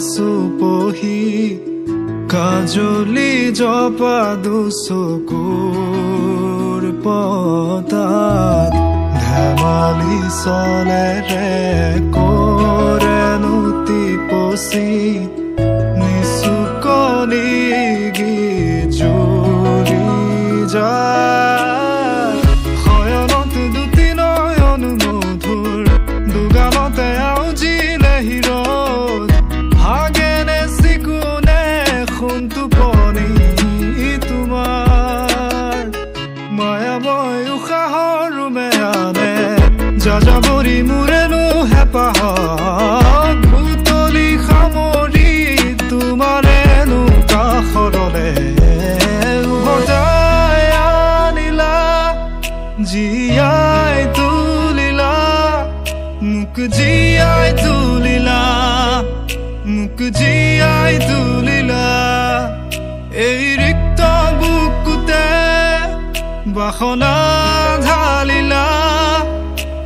চুপহি কাজলি জপা দুচকুৰ পতাত ধেমালি চলেৰে কৰেনো টিপচি নিচুকনি গীত জুৰি যায়। শয়নত দুটি নয়ন মধুৰ দুগালতে আউজিলে হিৰ'দ ভাগেনে চিকুনে সোণ টোপনি তোমাৰ মায়াময় উশাহৰ ৰুমে আনে যাযাবৰী মোৰেনো হেঁপাহ বুটলি সামৰি তোমাৰেনো কাষৰলে উভতাই আনিলা জীয়াই তুলিলা মোক জীয়াই তুলিলা মোক জীয়াই তুলিলা এই ৰিক্ত বুকুতে বাসনা ঢালিলা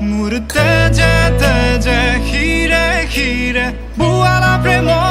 মোৰ তেজে তেজে শিৰে শিৰে বোৱালা প্ৰেমৰ